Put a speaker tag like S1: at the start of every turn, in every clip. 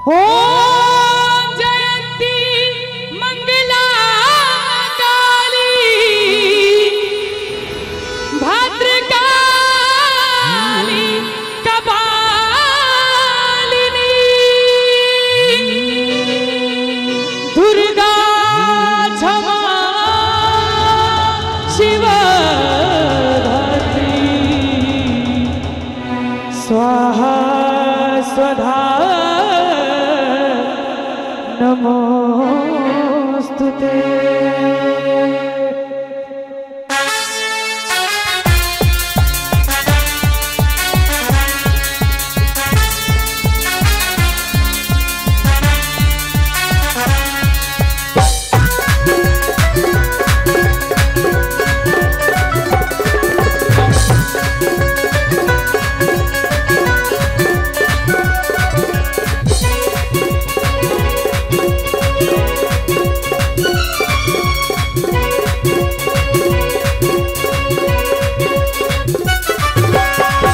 S1: ओम जयंती मंगला काली भद्रकाली कपालिनी दुर्गा क्षमा शिव धात्री स्वाहा स्वधा नमोस्तुते।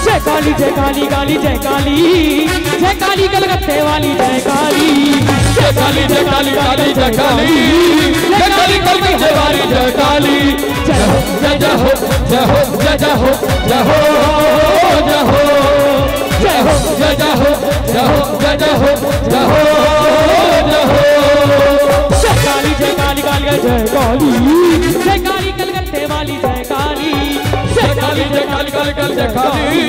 S1: जय काली काली जय काली जय काली कलकत्ते वाली जय काली
S2: जय काली जय काली काली जय काली जय काली कलकत्ते वाली जय काली। जय हो जय जय हो जय हो जय जय हो जय हो जय हो जय हो जय जय हो जय हो जय जय हो जय हो जय हो।
S1: जय काली जय काली काली जय काली जय काली कलकत्ते वाली जय काली
S2: जय काली जय काली काली काली जय काली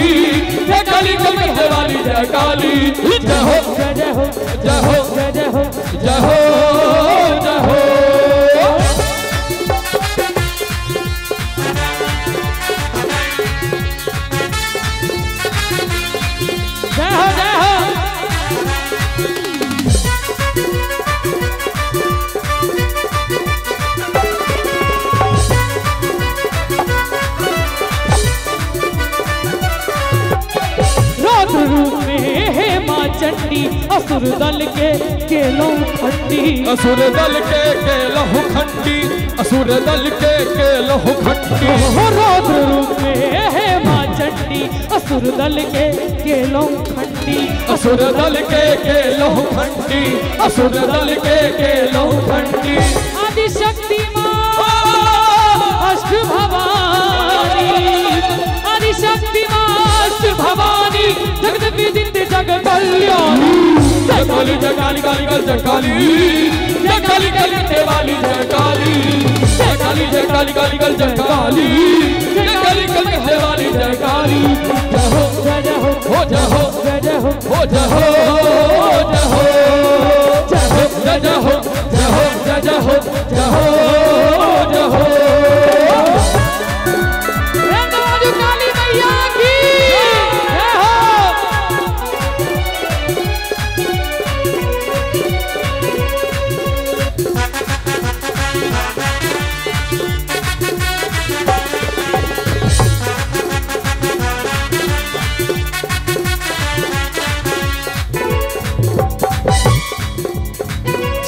S2: जय काली कलकत्ते वाली जय काली। जय हो
S1: जय जय हो
S2: जय हो
S1: जय जय हो
S2: जय हो जय हो।
S1: जय हो जय हो। रूप में हे माँ चंडी असुर दल के केलो खंडी
S2: असुर दल के केलो खंडी असुर दल के केलो खंडी।
S1: हो रौद्र रूप में हे माँ चंडी असुर दल के केलो खंडी
S2: असुर दल के केलो खंडी असुर दल के केलो खंडी।
S1: आदिशक्ति माँ अष्ट भवानी आदिशक्ति माँ अष्ट भवानी जगत विदित जग कल्याणी।
S2: जय काली जय काली काली काली जय काली जय काली कलकत्ते वाली जय काली जय काली जय काली काली काली जय काली जय काली कलकत्ते वाली जय काली। जय हो
S1: जय जय हो
S2: जय हो
S1: जय जय हो
S2: जय हो जय हो जय हो जय जय हो जय हो जय जय हो जय हो जय हो।
S1: काली मैया की जय हो।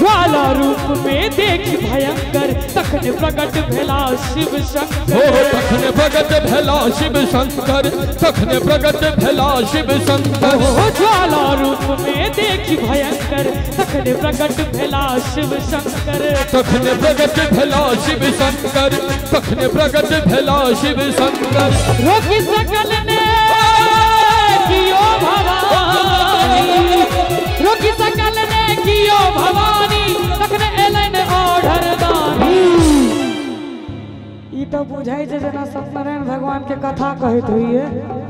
S1: ज्वाला रूप में देख भयंकर तखन प्रकट भेला शिव शंकर।
S2: हो तखन प्रकट भेला शिव शंकर तखन प्रकट भेला शिव शंकर।
S1: हो ज्वाला रूप में देख भयंकर तखन प्रकट भेला शिव शंकर
S2: तखन प्रकट भेला शिव शंकर तखन प्रकट भेला शिव शंकर।
S1: रोकि सकल ने कियो भवानी रोकि सकल ने कियो भवानी तखन एलन ओढ़र दानी। ई तो बुझाइ छै जेना सत्यनारायण भगवान के कथा कहैत होइए।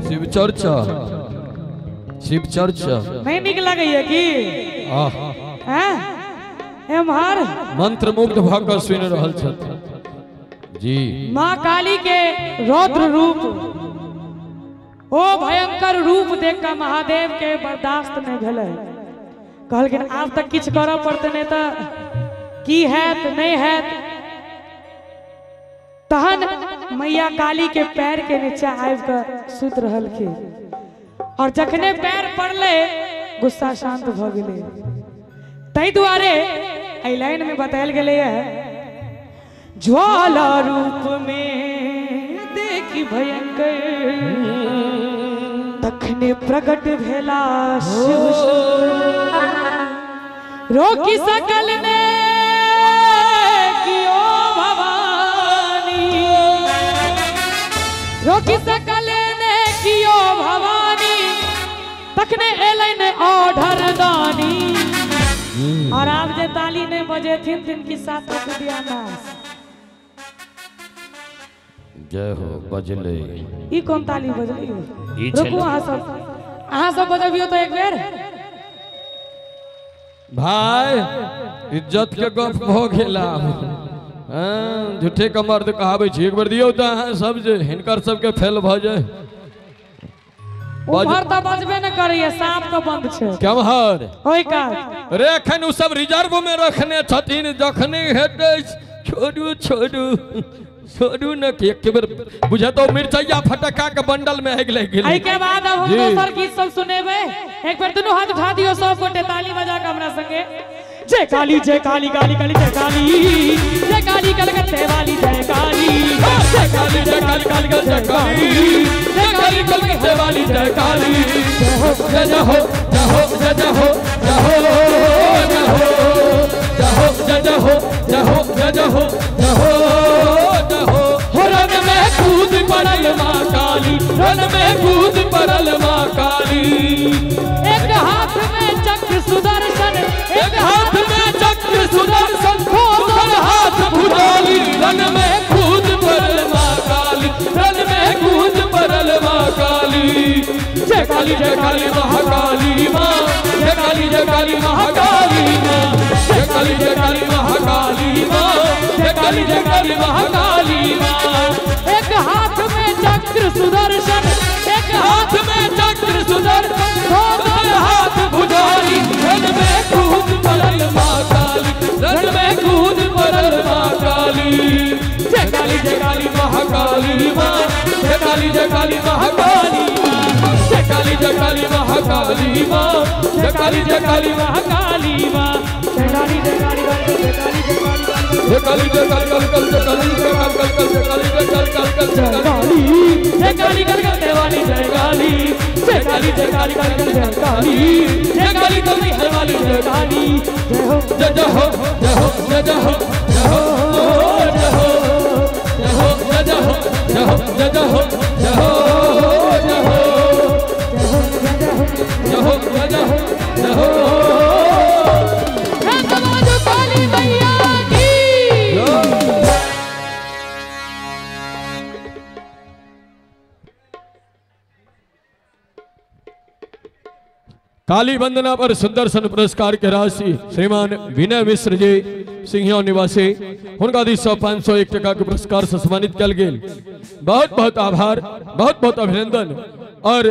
S2: शिव चर्चा शिव चर्चा
S1: नहीं नीक लगैया की? हैं एम्हर
S2: मंत्रमुग्ध भऽ कऽ सुनि रहल छथि जी।
S1: माँ काली के रौद्र रूप ओ भयंकर रूप देख कऽ महादेव के बर्दाश्त नहीं भेलै। कहलखिन आब तक किछु करऽ पड़तै नहीं तऽ की हैत नहीं हैत। तहन मैया काली के पैर के नीचा आबि कऽ सुति रहलखिन और जखने पैर पड़लै गुस्सा शांत भऽ गेलै। ताहि दुआरे एहि लाइन में बतायल गेलैए ज्वाला रूप में देखि भयंकर तखने प्रकट भेला शिव शंकर। रोकी सकल ने कियो भवानी, रोकी सकल ने कियो भवानी, तखने एलै ने ऑर्डर दानी। और आप जे ताली ने बजेथिन तिनकी साथ दिया।
S2: जय हो बजले।
S1: ई कौन ताली बजले? रुकू अहाँ सब बजबियो तो एक बेर।
S2: भाई इज्जत के गप भ गेला। हाँ झूठे के मर्द कहाबै छी। एक बेर दियौ त अहाँ सब जे हिनकर सबके फेल भ जाय।
S1: उम्हर त बजबे न करैया, साफ के बंद छै।
S2: केम्हर?
S1: ओइ कात।
S2: रे एखन उ सब रिजर्व में रखने छथिन, जखने हेतै छोड़ू छोड़ू छोड़ू न कि एक बेर बुझेतौ मिरचैया फटक्का के बंडल में आगि लागि गेलै।
S1: एहि के बाद अब हम दोसर गीत सब सुनेबै। एक बेर दुनू हाथ उठा दियौ सब गोटे ताली बजा के हमरा संगे। जय काली जय काली काली काली जय काली, जय काली कलकत्ते वाली जय काली,
S2: जय काली जय काली काली जय काली, जय काली कलकत्ते वाली जय काली। जय जय हो जय हो जय जय हो जय हो जय हो जय हो जय जय हो जय हो जय जय हो जय हो जय हो। रन में कूद पड़ल माँ काली, रन में कूद पड़ल माँ काली।
S1: एक हाथ में चक्र सुदर्शन,
S2: एक हाथ में चक्र सुदर्शन, दोसर हाथ भुजाली। रन में कूद पड़ल माँ काली, रन में कूद पड़ल माँ काली। जय काली जय काली महाकाली माँ, जय काली जय काली महाकाली माँ, जय काली जय काली महाकाली माँ, जय काली जय काली महाकाली माँ।
S1: एक हाथ में चक्र सुदर्शन,
S2: एक हाथ में चक्र सुदर्शन, दोसर हाथ भुजाली। रन में कूद पड़ल माँ काली, रन में कूद पड़ल माँ काली। जय काली जय काली महाकाली माँ, जय काली जय काली महाकाली माँ, जय काली जय काली महाकाली माँ, जय काली जय काली महाकाली माँ,
S1: जय काली जय काली जय काली
S2: जय काली जय काली काली जय काली जय काली जय काली जय काली जय काली
S1: जय काली कलकत्ते वाली जय काली, जय काली जय काली काली जय काली,
S2: जय काली कलकत्ते वाली जय काली।
S1: जय हो
S2: जय जय हो जय हो जय जय हो जय हो जय हो जय हो जय जय हो जय हो जय जय हो जय हो जय हो जय हो जय जय हो जय हो।
S1: काली मैया की।
S2: काली वंदना पर सुंदर सन पुरस्कार के राशि श्रीमान विनय मिश्र जी सिंहिया निवासी हुनका दी 100 501 टका के पुरस्कार से सम्मानित कयल गेल। बहुत बहुत आभार, बहुत बहुत अभिनंदन। और